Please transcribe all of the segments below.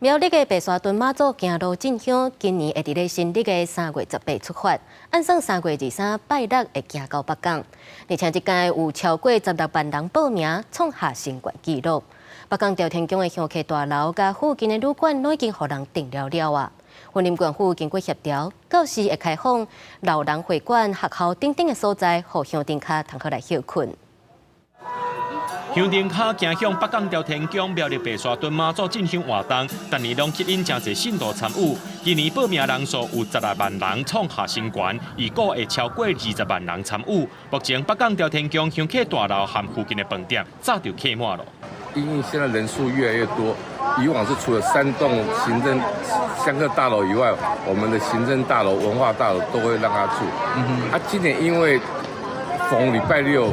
苗栗的白沙屯媽祖行路進香，今年會佇咧新曆的3月18出發，按算3月23拜六會行到北港。而且這屆有超過16萬人報名，創下新懸紀錄。北港朝天宮的香客大樓佮附近的旅館攏已經予人訂了了啊！雲林縣府經過協調，到時會開放老人會館、學校等等的所在，予香燈跤通好來歇睏。香燈跤行向北港朝天宮苗栗白沙屯媽祖進香活動，逐年攏吸引誠濟信徒參與。今年報名人數有十六萬人，創下新懸，預估會超過20萬人參與。目前北港朝天宮香客大樓和附近的飯店早就客滿了。因為現在人數越來越多，以往是除了三棟行政香客大樓以外，我們的行政大樓、文化大樓都會讓他住。啊，今年因為逢禮拜六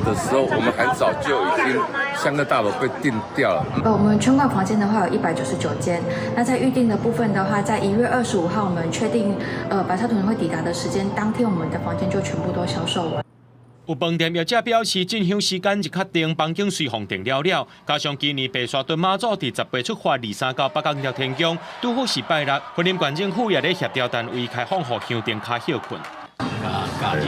的時候，我們很早就已經香客大樓被訂掉了。我們全館房間的話有199間，那在預訂的部分的話，在1月25號我們確定，白沙屯會抵達的時間，當天我們的房間就全部都銷售完。有飯店業者表示，進香時間一確定，房間隨予訂了了。加上今年白沙屯媽祖佇十八出發，23到北港朝天宮，拄好是拜六，雲林縣政府也咧協調單位開放予香燈跤歇睏。假日，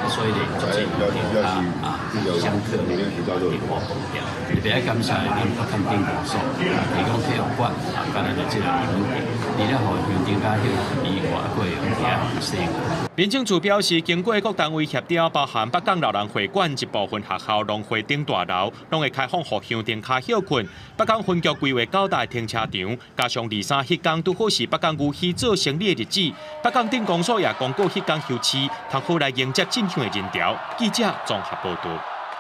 所以咧，足濟香燈跤啊，香客咧活動掉。特別愛感謝咱北港鎮公所提供體育館啊，佮咱的這個營地，除了予香燈跤歇睏以外，閣會用遐生。民政處表示，經過各單位協調，包含北港老人會館一部分學校、農會等大樓，攏會開放予香燈跤歇睏。北港分局規劃九大停車場，加上23彼工拄好是北港牛墟做生理的日子，北港鎮公所也公告彼工休市，通好來迎接進香的人潮。記者綜合報道。